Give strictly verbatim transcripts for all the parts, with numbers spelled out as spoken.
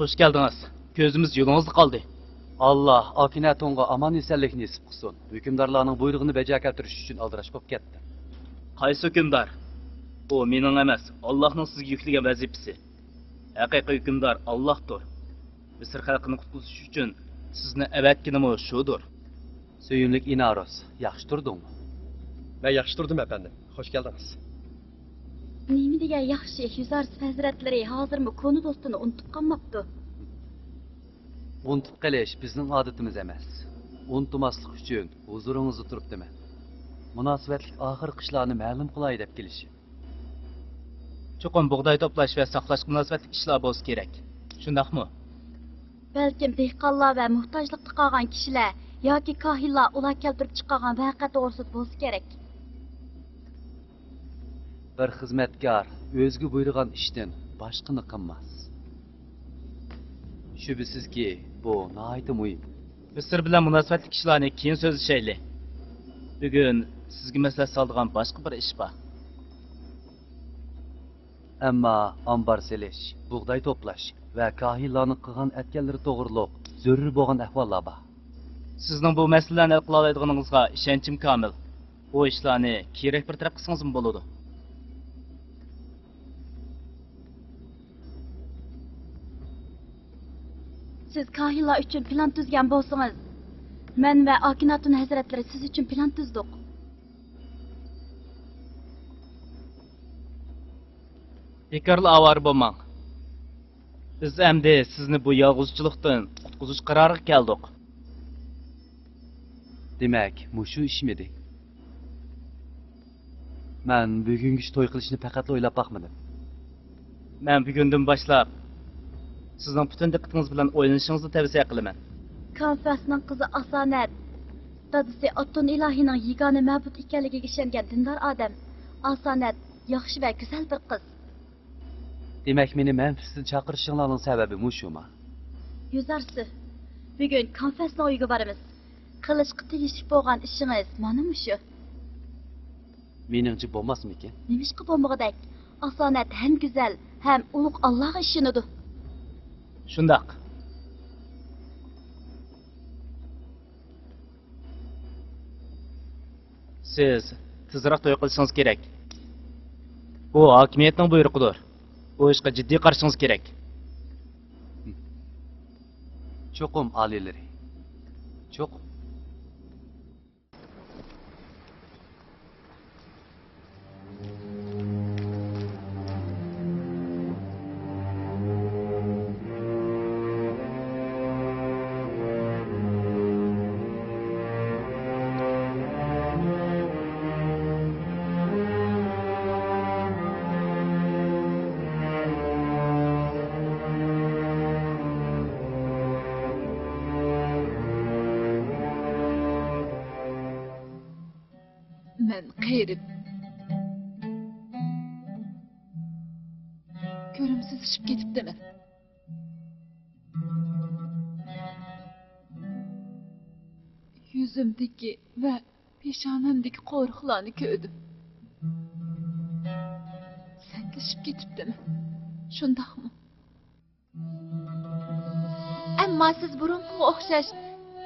خوش كەلدىڭىز. كۆزىمىز يولىڭىزدا قالدى. ئاللا ئاكىنەتۇنغا ئامان-ئېسەنلىك نېسىپ قىلسۇن. ھۆكۈمدارلارنىڭ بۇيرۇقىنى بەجا كەلتۈرۈش ئۈچۈن ئالدىراش بولۇپ كەتتىم. قايسى ھۆكۈمدار؟ ئۇ مېنىڭ ئەمەس، ئاللاھنىڭ سىزگە يۈكلىگەن ۋەزىپىسى. ھەقىقىي ھۆكۈمدار ئاللاھتۇر. مىسىر خەلقىنى قۇتقۇزۇش ئۈچۈن سىزنى ئەۋەتكىنىمۇ شۇدۇر. سۆيۈملۈك ئىنارۇس، ياخشى تۇردۇڭمۇ؟ مەن ياخشى تۇردۇم، ئەپەندىم. خوش كەلدىڭىز. نېمە دېگەن ياخشى، يۈزارسىف ھەزرەتلىرى ھازىرمۇ كونا دوستىنى ئۇنتۇپ قالماپتۇ. ئۇنتۇپ قېلىش بىزنىڭ ئادىتىمىز ئەمەس. ئۇنتۇماسلىق ئۈچۈن ھۇزۇرىڭىزدا تۇرۇپتىمەن. مۇناسىۋەتلىك ئاخىرقى ئىشلارنى مەلۇم قىلاي دەپ كېلىشىم. چوقۇم بۇغداي توپلاش ۋە ساقلاشقا مۇناسىۋەتلىك ئىشلار بولسا كېرەك. شۇنداقمۇ؟ بەلكىم دېھقانلار ۋە موھتاجلىقتا قالغان كىشىلەر ياكى كاھىنلار ئۇلار كەلتۈرۈپ چىقارغان ۋەقە توغرىسىدا بولسا كېرەك. بىر خىزمەتكار ئۆزىگە بۇيرۇغان ئىشتىن باشقىنى قىلماس. شۈبھىسىزكى، بۇ ناھايىتى مۇھىم. مىسىر بىلەن مۇناسىۋەتلىك ئىشلارنى كېيىن سۆزلىشەيلى. بۈگۈن سىزگە مەسلىھەت سالىدىغان باشقا بىر ئىش بار. ئەمما ئامبار سېلىش، بۇغداي توپلاش ۋە كاھىنلارنىڭ قىلغان ئەتكەنلىرى توغرۇلۇق زۆرۈر بولغان ئەھۋاللار بار. سىزنىڭ بۇ مەسىلىلەرنى ھەل قىلالايدىغىنىڭىزغا ئىشەنچىم كامىل. بۇ ئىشلارنى كېيىنرەك بىر تەرەپ قىلسىڭىزمۇ بولىدۇ. سىز كاھىنلار ئۈچۈن پىلان تۈزگەن بولسىڭىز، مەن ۋە ئاكىناتون ھەزرەتلىرى سىز ئۈچۈن پىلان تۈزدۇق. بىكارلا ئاۋارە بولماڭ. بىز ئەمدى سىزنى بۇ يالغۇزچىلىقتىن قۇتقۇزۇش قارارىغا كەلدۇق. دېمەك، مۇشۇ ئىشمىدى؟ مەن بۈگۈنگىچە توي قىلىشنى پەقەتلا ئويلاپ باقمىدىم. مەن بۈگۈندىن باشلاپ سىزنىڭ پۈتۈن دىققىتىڭىز بىلەن ئويلىنىشىڭىزنى تەۋسىيە قىلىمەن. كانفەسنىڭ قىزى ئاسانەت. دادىسى ئاتون ئىلاھىنىڭ يېگانە مەبۇد ئىكەنلىكىگە ئىشەنگەن دىندار ئادەم. ئاسانەت ياخشى ۋە گۈزەل بىر قىز. دېمەك، مېنى مەمفىستىن چاقىرىشىڭلارنىڭ سەۋەبى مۇشۇما؟ يۈزارسىف، بۈگۈن كانفەسنىڭ ئۆيىگە بارىمىز. قىلىشقا تېگىشلىك بولغان ئىشىڭىز مانا مۇشۇ. مېنىڭچە بولماسمىكىن؟ نېمىشقا بولمىغۇدەك؟ ئاسانەت ھەم گۈزەل، ھەم ئۇلۇغ ئاللاغا ئىشىنىدۇ. شۇنداق. سىز تېزراق توي قىلىشىڭىز كېرەك. بۇ ھاكىمىيەتنىڭ بۇيرۇقىدۇر. بۇ ئىشقا جىددىي قارىشىڭىز كېرەك. چوقۇم، ئالىيلىرى. چوقۇم. مەن قېرىپ، كۆرۈمسىزلىشىپ كېتىپتىمەن. يۈزۈمدىكى ۋە پېشانەمدىكى قورۇقلارنى كۆردۈم. سەتلىشىپ كېتىپتىمەن. شۇنداقمۇ؟ ئەمما سىز بۇرۇنقىغا ئوخشاش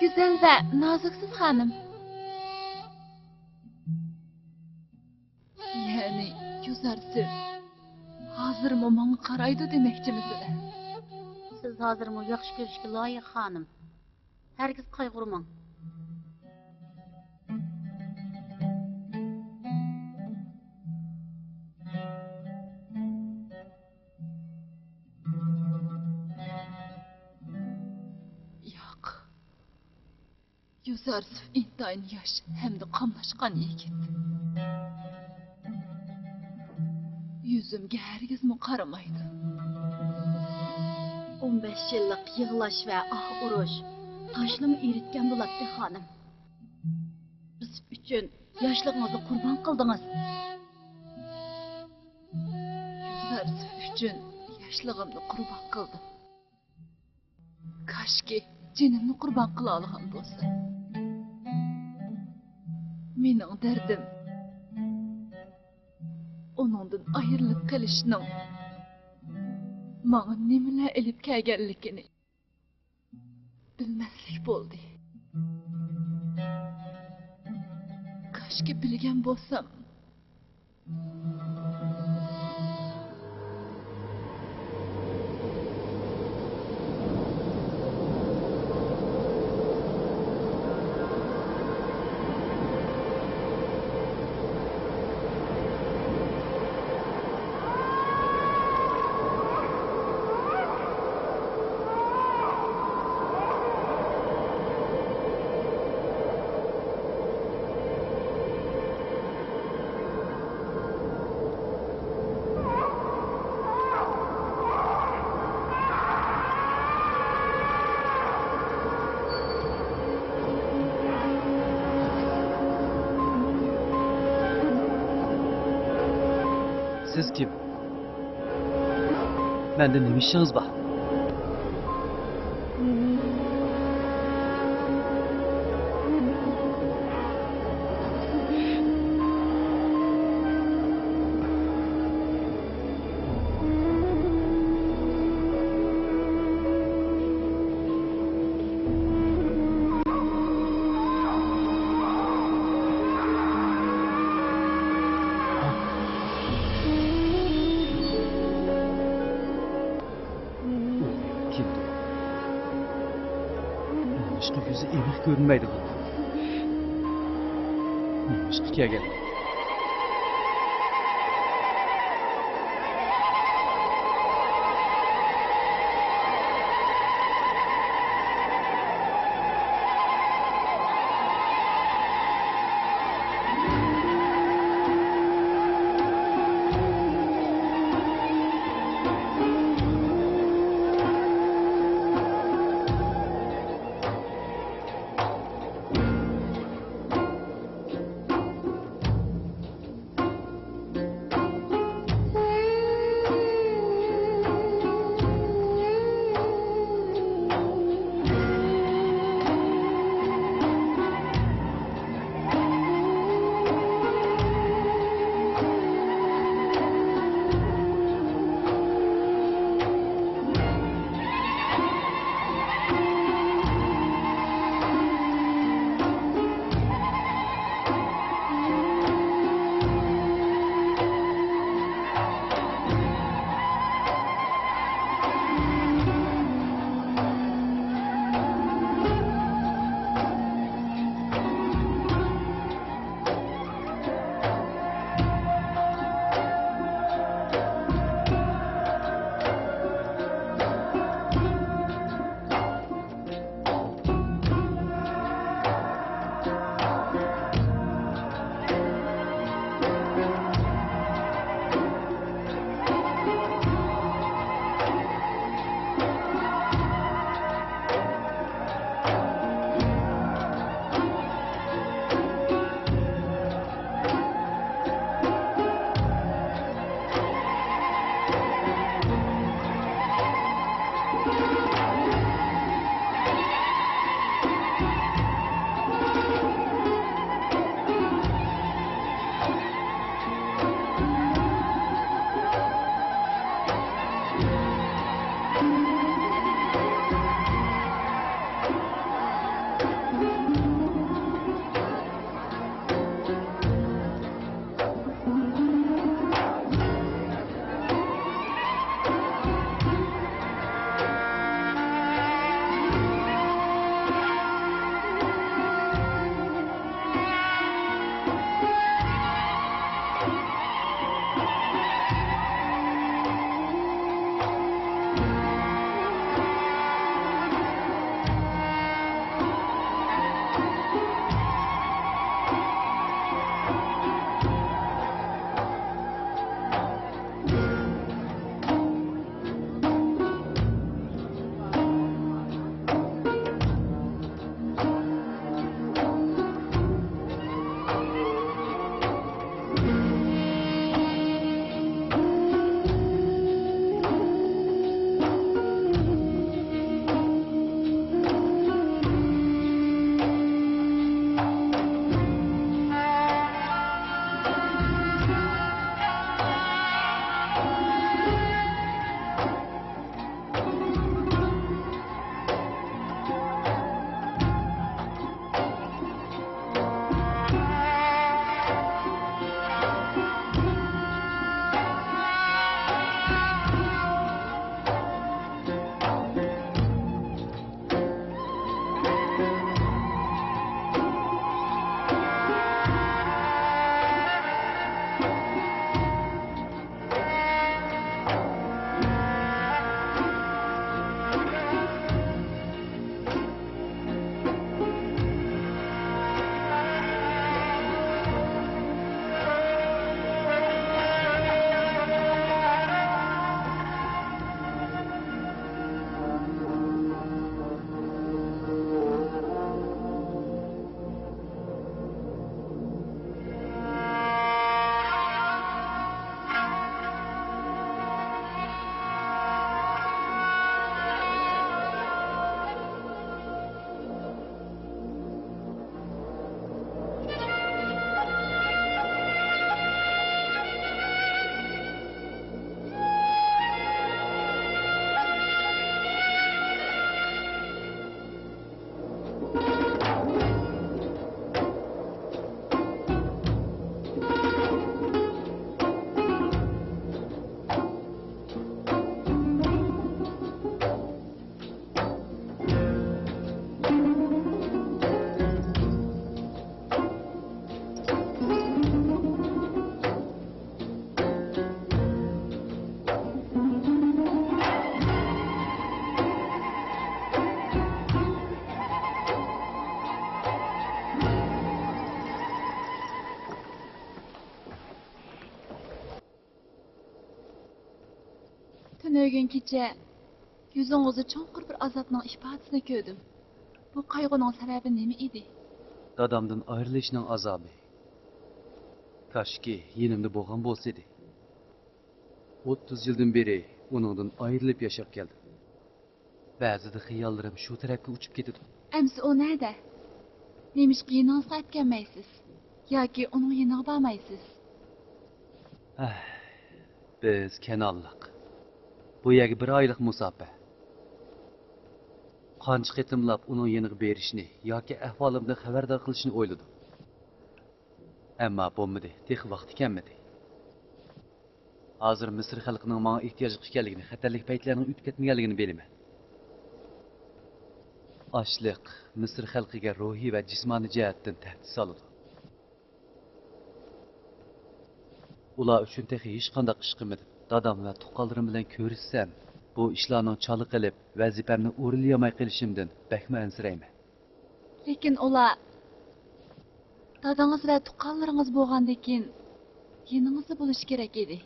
گۈزەل ۋە نازۇكسىز، خانىم. يەنى يۈزارسىف ھازىرمۇ ماڭا قارايدۇ دېمەكچىمىسىلەر؟ سىز ھازىرمۇ ياخشى كۆرۈشكە لايىق، خانىم. ھەرگىز قايغۇرماڭ. ياق. يۈزارسىف ئىنتايىن ياش ھەمدە قاملاشقان يىگىت. يۈزۈمگە ھەرگىزمۇ قارىمايدۇ. ئون بەش يىللىق يىغلاش ۋە ئاھ ئۇرۇش تاشنىمۇ ئېرىتكەن بولاتتى، خانىم. بىز ئۈچۈن ياشلىقىڭىزنى قۇربان قىلدىڭىز. يۈزارسىف ئۈچۈن ياشلىقىمنى قۇربان قىلدىم. كاشكى جېنىمنى قۇربان قىلالىغان بولسا. مېنىڭ دەردىم ئۇنىڭدىن ئايرىلىپ قېلىشنىڭ ماڭا نېمىلەر ئېلىپ كەلگەنلىكىنى بىلمەسلىك بولدى. كاشكى بىلگەن بولسام. سىز كىم؟ مەندىن نېمە ئىشىڭىز بار؟ ئۇ كىمدۇ؟ نېمىشقا يۈزى ئېنىق كۆرۈنمەيدىغان؟ نېمىشقا كەلگەن؟ بۈگۈن كېچە يۈزىڭىزدە چوڭقۇر بىر ئازابنىڭ ئىپادىسىنى كۆردۈم. بۇ قايغۇنىڭ سەۋەبى نېمە ئىدى؟ دادامدىن ئايرىلىشنىڭ ئازابى. كاشكى يېنىمدا بولغان بولسىدى. ئوتتۇز يىلدىن بېرى ئۇنىڭدىن ئايرىلىپ ياشاپ كەلدىم. بەزىدە خىياللىرىم شۇ تەرەپكە ئۇچۇپ كېتىدۇ. ئەمسە ئۇ نەدە؟ نېمىشقا يېنىڭىزغا ئەپكەنمەيسىز؟ ياكى ئۇنىڭ يېنىغا بارمايسىز؟ ئەھ، بىز كەنئانلىق. بۇ يەرگە بىر ئايلىق مۇساپە. قانچە قېتىملاپ ئۇنىڭ يېنىغا بېرىشنى ياكى ئەھۋالىمدىن خەۋەردار قىلىشنى ئويلىدىم. ئەمما بولمىدى، تېخى ۋاقتى كەلمىدى. ھازىر مىسىر خەلقىنىڭ ماڭا ئېھتىياجلىق ئىكەنلىكىنى، خەتەرلىك پەيتلەرنىڭ ئۆتۈپ كەتمىگەنلىكىنى بىلىمەن. ئاچلىق مىسىر خەلقىگە روھىي ۋە جىسمانىي جەھەتتىن تەھدىت سالىدۇ. ئۇلار ئۈچۈن تېخى ھېچقانداق ئىش قىلمىدىم. دادام ۋە تۇغقانلىرىم بىلەن كۆرۈشسەم، بۇ ئىشلارنىڭ چالا قېلىپ، ۋەزىپەمنى ئورۇنلىيالماي قېلىشىمدىن بەكمۇ ئەنسىرەيمەن. لېكىن ئۇلار دادىڭىز ۋە تۇغقانلىرىڭىز بولغاندىكىن يېنىڭىزدا بولۇشى كېرەك ئىدى.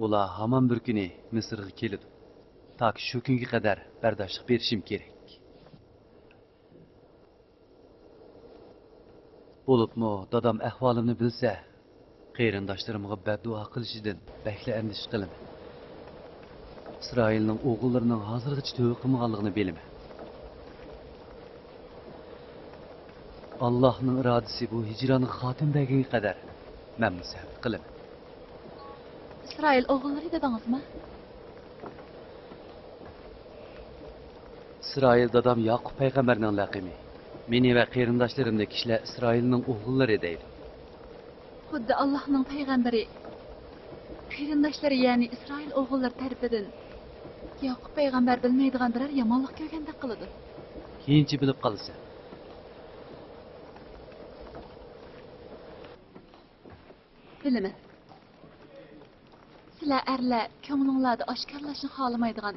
ئۇلار ھامان بىر كۈنى مىسىرغا كېلىدۇ. تاكى شۇ كۈنگە قەدەر بەرداشلىق بېرىشىم كېرەك. بولۇپمۇ دادام ئەھۋالىمنى بىلسە، قېرىنداشلىرىمغا بەددۇئا قىلىشىدىن بەكلا ئەندىشە قىلىمەن. ئىسرائىلنىڭ ئوغۇللىرىنىڭ ھازىرغىچە تۆۋە قىلمىغانلىقىنى بىلىمەن. ئاللاھنىڭ ئىرادىسى بۇ ھىجرانغا خاتىمە بەرگەنگە قەدەر مەنمۇ سەۋر قىلىمەن. ئىسرائىل ئوغۇللىرى دېدىڭىزمۇ؟ ئىسرائىل دادام ياقۇپ پەيغەمبەرنىڭ لەقىمى. مېنى ۋە قېرىنداشلىرىمنى كىشىلەر ئىسرائىلنىڭ ئوغۇللىرى دەيدۇ. خۇددى ئاللاھنىڭ پەيغەمبىرى قېرىنداشلىرى، يەنى ئىسرائىل ئوغۇللىرى تەرىپىدىن ياقۇپ پەيغەمبەر بىلمەيدىغان بىرەر يامانلىق كۆرگەندەك قىلىدۇ. كېيىنچە بىلىپ قالىسەن. بىلىمەن. سىلەر ئەرلەر كۆڭلۈڭلاردا ئاشكارىلاشنى خالىمايدىغان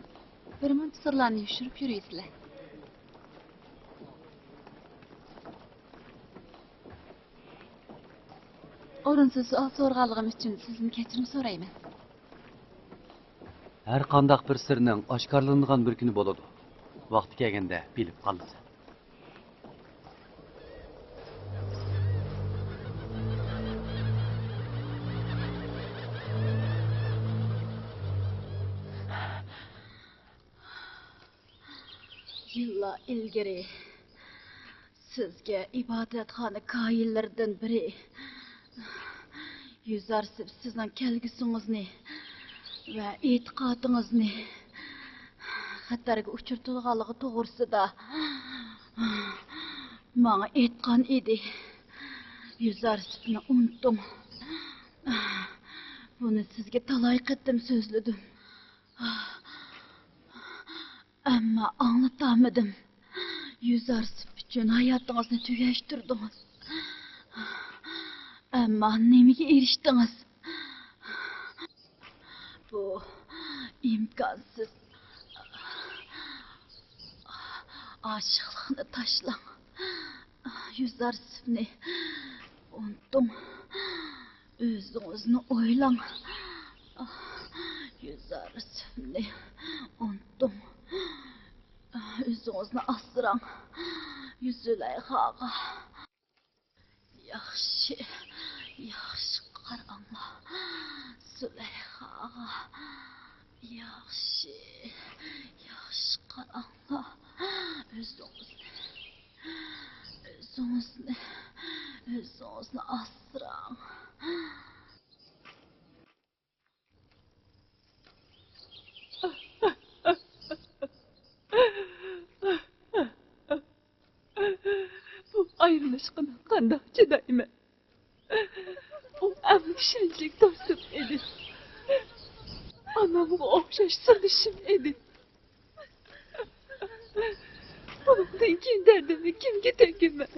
بىرمۇنچە سىرلارنى يوشۇرۇپ يۈرىسىلەر. ئورۇنسىز سوئال سورىغانلىقىم ئۈچۈن سىزدىن كەچۈرۈم سورايمەن. ھەر قانداق بىر سىرنىڭ ئاشكارىلىنىدىغان بىر كۈنى بولىدۇ. ۋاقتى كەلگەندە بىلىپ قالىسەن. يىللار ئىلگىرى سىزگە ئىبادەتخانا كاھىنلىرىدىن بىرى يۈزەرسىپ سىزنىڭ كەلگۈسىڭىزنى ۋە ئېتىقادىڭىزنى خەتەرگە ئۇچرىتىدىغانلىقى توغرىسىدا ماڭا ئېيتقان ئىدى. يۈزەرسىپنى ئۇنتۇڭ. بۇنى سىزگە تالاي قېتىم سۆزلىدىم. ئەمما ئاڭلىتالمىدىم. يۈزەرسىپ ئۈچۈن ھاياتىڭىزنى تۈگەشتۈردىڭىز. ئەمما نېمىگە ئېرىشتىڭىز؟ بۇ ئىمكانسىز. ئاشىقلىقنى تاشلاڭ. يۈزەرسىپنى ئۇنتۇڭ. ئۆزىڭىزنى ئويلاڭ. يۈزەرسىپنى ئۇنتۇڭ. ئۆزىڭىزنى ئاسراڭ. زۇلەيخاغا ياخشى، ياخشى قاراڭلار. زۇلەيخاغا ياخشى، ياخشى قاراڭلار. ئۆزىڭىزنى، ئۆزىڭىزنى، ئۆزىڭىزنى ئاسراڭ. بۇ ئايرىلىشقا قانداق چىدايمەن؟ ئۇ ئەڭ ئىشەنچلىك دوستۇم ئىدى. ئانامغا ئوخشاش سىردىشىم ئىدى. بۇنىڭدىن كېيىن دەردىمنى كىمگە تۆكىمەن؟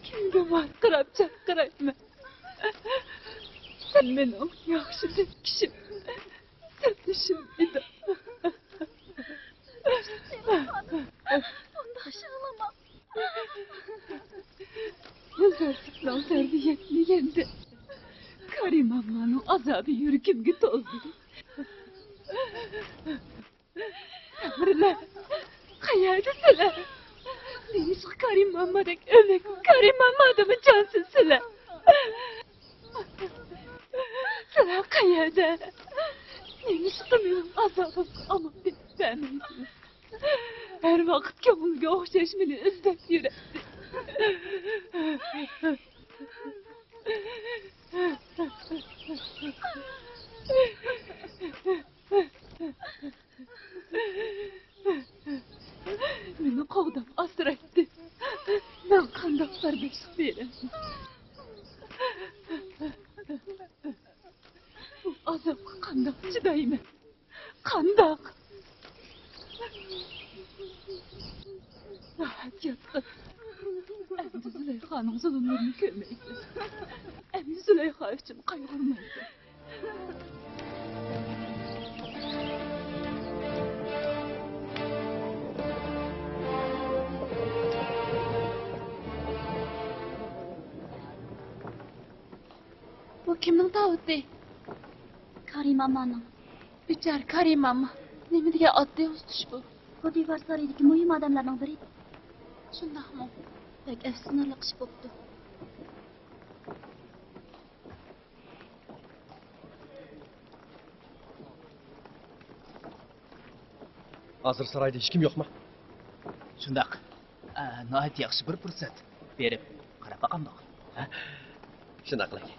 كىمگە ۋارقىراپ چاقىرايمەن؟ سەن مېنىڭ ياخشى دەپ كىشىم، سىردىشىم ئىدىڭ. بۇنداق يىغلىماڭ. بۇ زەرسىكنىڭ ئازابى يۈرىكىمگە تولدى. ئەمىرلەر، قەيەردە سىلەر؟ نېمىشقا كارىم ماممادەك ئۆمەك، كارىم ماممادىنمۇ جانسىز سىلەر؟ سىلەر قەيەردە؟ نېمىشقا مېنىڭ ئازابىمغا ئامان دەپ بەرمەيسىلەر؟ ھەر ۋاقىت كۆڭۈلگە ئوخشاش مېنى ئىزدەپ يۈرەتتى. مېنى قوغداپ ئاسرايتتى. مەن قانداق بەرداشلىق بېرەي؟ بۇ ئازابقا قانداق چىدايمەن؟ قانداق؟ راھەت ياتقىن. ئەمدى زۇلەيخانىڭ زۇلۇملىرىنى كۆرمەيسەن. ئەمدى زۇلەيخا ئۈچۈن قايغۇرمايسەن. بۇ كىمنىڭ تاۋۇتى؟ كارىم مامانىڭ. بىچارە كارىم ماما. نېمە دېگەن ئاددىي ئۇزىتىش بۇ. بۇ دىۋار سارىيىدىكى مۇھىم ئادەملەرنىڭ بىرى. شۇنداقمۇ؟ بەك ئەپسۇسلىنارلىق ئىش بوپتۇ. ھازىر سارايدا ھېچكىم يوقما؟ شۇنداق. ئە، ناھايىتى ياخشى بىر پۇرسەت. بېرىپ قاراپ باقامدۇق؟ ھە؟ شۇنداق قىلاي.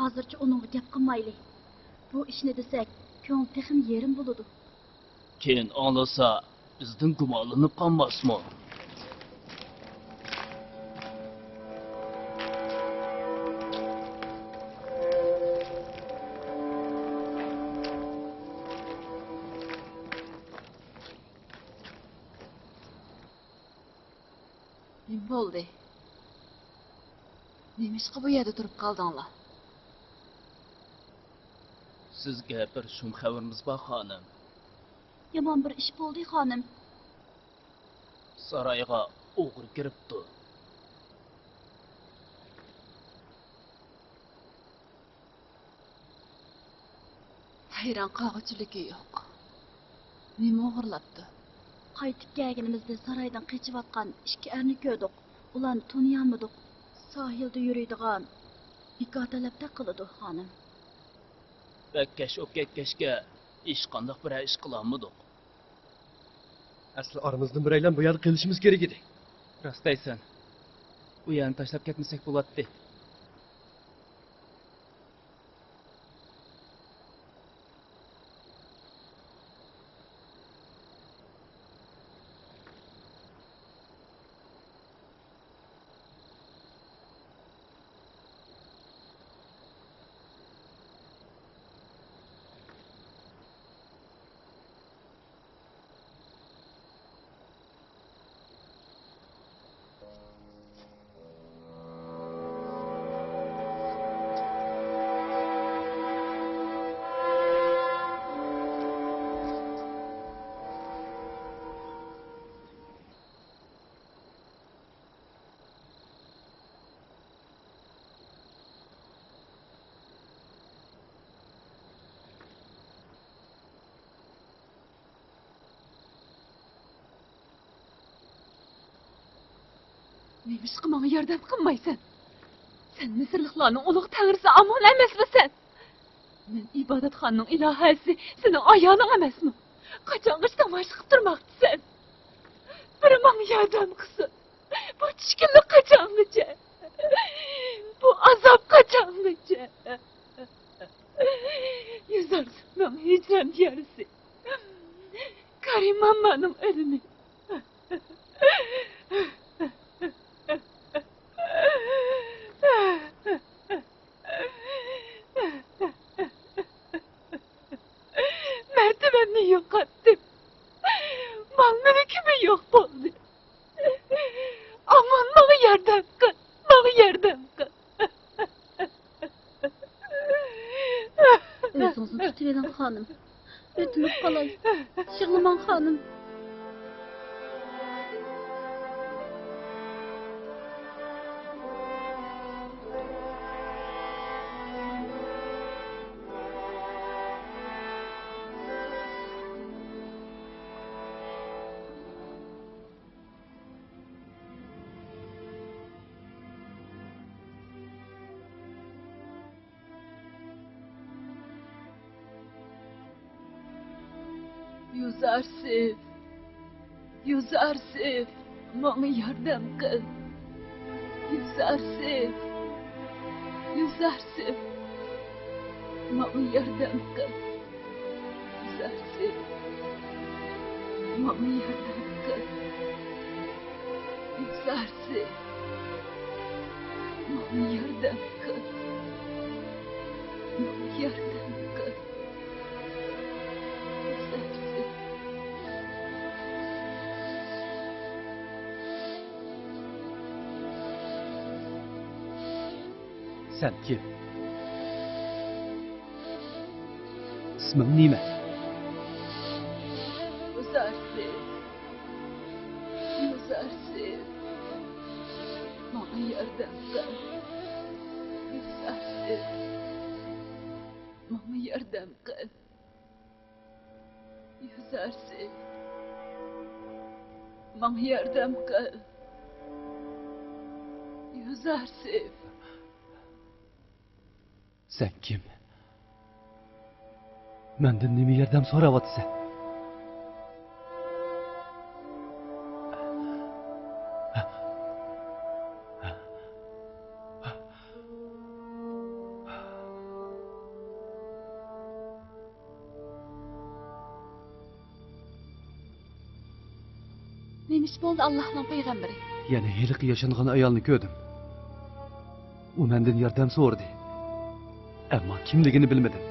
ھازىرچە ئۇنىڭغا گەپ قىلمايلى. بۇ ئىشنى دېسەك، كۆڭلى تېخىمۇ يېرىم بولىدۇ. كېيىن ئاڭلىسا، بىزدىن گۇمانلىنىپ قالماسمۇ؟ نېمە بولدى؟ نېمىشقا بۇ يەردە تۇرۇپ قالدىڭلار؟ سىزگە بىر شۇم خەۋىرىمىز بار، خانىم. يامان بىر ئىش بولدى، خانىم. سارايغا ئوغرى كىرىپتۇ. ھەيران قالغۇچىلىكى يوق. نېمە ئوغرىلاپتۇ؟ قايتىپ كەلگىنىمىزدە سارايدىن قېچىۋاتقان ئىككى ئەرنى كۆردۇق. ئۇلارنى تونۇيالمىدۇق. ساھىلدا يۈرىدىغان بىكار تەلەپتەك قىلىدۇ، خانىم. بەك كەچ بولۇپ كەتكەچكە، ھېچقانداق بىرەر ئىش قىلالمىدۇق. ئەسلى ئارىمىزدىن بىرەيلەن بۇ يەردە قېلىشىمىز كېرەك ئىدى. راست دەيسەن. بۇ يەرنى تاشلاپ كەتمىسەك بولاتتى. نېمىشقا ماڭا ياردەم قىلمايسەن؟ سەن مىسىرلىقلارنىڭ ئۇلۇغ تەڭرىسى ئامون ئەمەسمۇ سەن؟ مەن ئىبادەتخانىنىڭ ئىلاھەسى سېنىڭ ئايالىڭ ئەمەسمۇ؟ قاچانغىچە تاماشا قىلىپ تۇرماقچىسەن؟ بىرى ماڭا ياردەم قىلسۇن. بۇ چۈشكۈنلۈك قاچانغىچە؟ بۇ ئازاب قاچانغىچە؟ يۈز ئارىسى ماڭا ھىجران دىيارىسى. كارىم ماممانىڭ ئۆلۈمى. مەرتىۋەمنى يوقاتتىم. مال-مۈلكىممۇ يوق بولدى. ئامون، ماڭا ياردەم قىل، ماڭا ياردەم قىل. ئۆزىڭىزنى تۇتۇۋېلىڭ، خانىم. ئۆتۈنۈپ قالاي. يىغلىماڭ، خانىم. يۈزەرسىف، يۈزەرسىف، ماڭا ياردەم قىل. يۈزەرسىف، يۈزەرسىف، ماڭا ياردەم قىل. يۈزەرسىف، ماڭا ياردەم قىل. يۈزەرسىف، ماڭا ياردەم قىل. ماڭا ياردەم قىل. يۈزەرسىف. سەن كىم؟ ئىسمىڭ نېمە؟ يۈزەرسىف. يۈزەرسىف. ماڭا ياردەم قىل. يۈزەرسىف. ماڭا ياردەم قىل. يۈزەرسىف. ماڭا ياردەم قىل. يۈزەرسىف. سەن كىم؟ مەندىن نېمە ياردەم سوراۋاتىسەن؟ نېمە ئىش بولدى، ئاللاھنىڭ پەيغەمبىرى؟ يەنە ھېلىقى ياشانغان ئايالنى كۆردۈم. ئۇ مەندىن ياردەم سورىدى. ئەمما كىملىكىنى بىلمىدىم.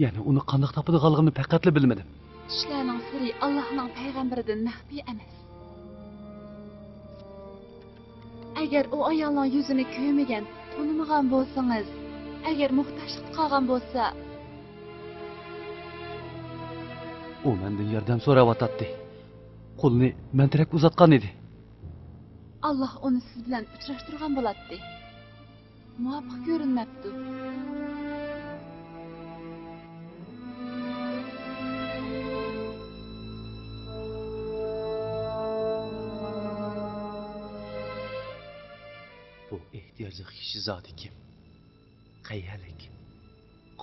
يەنە ئۇنى قانداق تاپىدىغانلىقىنى پەقەتلا بىلمىدىم. چۈشلەرنىڭ سىرى ئاللاھنىڭ پەيغەمبىرىدىن مەخپىي ئەمەس. ئەگەر ئۇ ئايالنىڭ يۈزىنى كۆرمىگەن، تونۇمىغان بولسىڭىز، ئەگەر موھتاجلىقتا قالغان بولسا. ئۇ مەندىن ياردەم سوراۋاتاتتى. قولىنى مەن تەرەپكە ئۇزاتقان ئىدى. ئاللاھ ئۇنى سىز بىلەن ئۇچراشتۇرغان بولاتتى. مۇۋاپىق كۆرۈنمەپتۇ. بۇ ئېھتىياجلىق كىشى زادى كىم؟ قەيەرلىك؟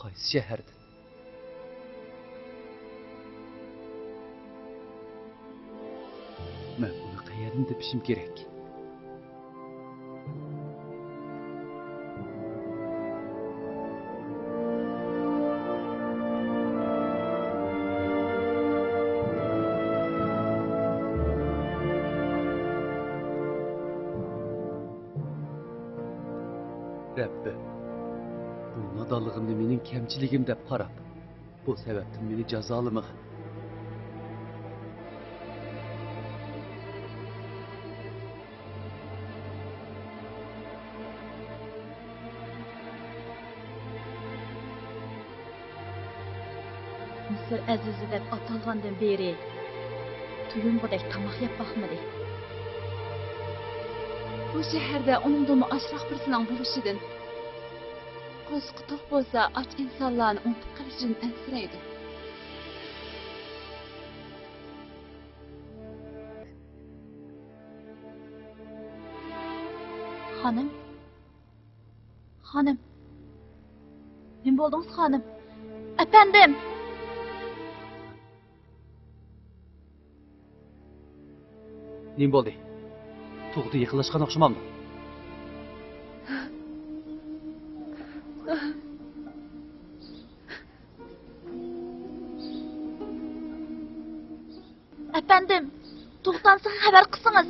قايسى شەھەردىن؟ مەن ئۇنى قەيەردىن تېپىشىم كېرەك؟ رەببىم، بۇ نادانلىقىمنى مېنىڭ كەمچىلىكىم دەپ قاراپ، بۇ سەۋەبتىن مېنى جازالىمىغىن. مىسىر ئەزىزى دەپ ئاتالغاندىن بېرى تويۇنغۇدەك تاماق يەپ باقمىدى. بۇ شەھەردە ئۇنىڭدىنمۇ ئاچراق بىرسىنىڭ بولۇشىدىن، قورسىقى توق بولسا ئاچ ئىنسانلارنى ئۇنتۇپ قېلىشىدىن ئەنسىرەيدۇ. خانىم، خانىم. نېمە بولدىڭىز، خانىم؟ ئەپەندىم! نېمە بولدى؟ تۇغۇتى يېقىنلاشقان ئوخشىمامدۇ؟ ئەپەندىم، تۇغۇت ئانىسىغا خەۋەر قىلسىڭىز.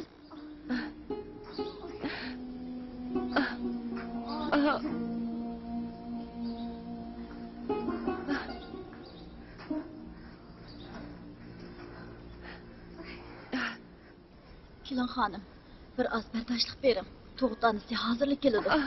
كېلىڭ خانىم، بىر ئاز بەرداشلىق بېرىڭ. تۇغۇت ئانىسى ھازىرلا كېلىدۇ.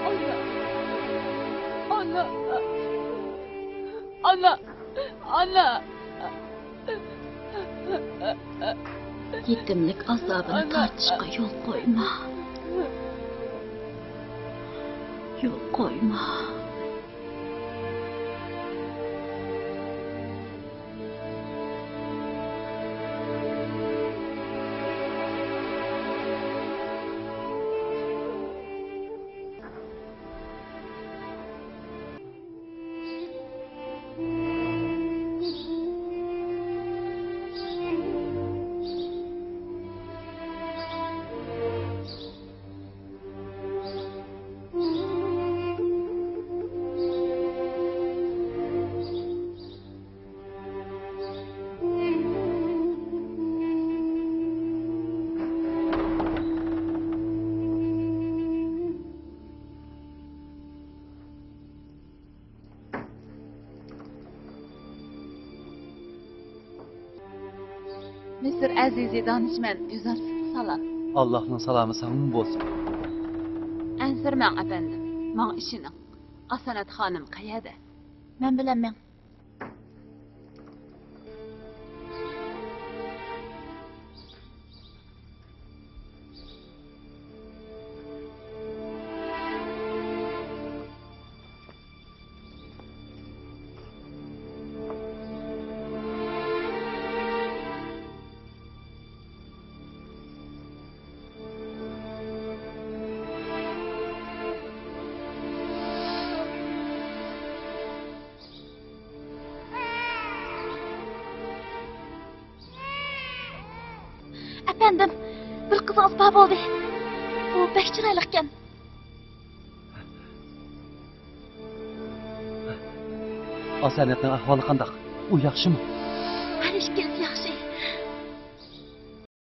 ئانا! ئانا! ئانا! ئانا! يېتىملىك ئازابىنى تارتىشقا يول قويما. يول قويما. مىسىر ئەزىزى دانىشمەن يۈزەرسىزگە سالام. ئاللاھنىڭ سالامى ساڭىمۇ بولسۇن. ئەنسىرىمەڭ، ئەپەندىم. ماڭا ئىشىنىڭ. ئاسانەت خانىم قەيەردە؟ مەن بىلەن مېڭ. ئەپەندىم، بىر قىزىڭىز بار بولدى. ئۇ بەك چىرايلىقكەن. ئاسانەتنىڭ ئەھۋالى قانداق؟ ئۇ ياخشىمۇ؟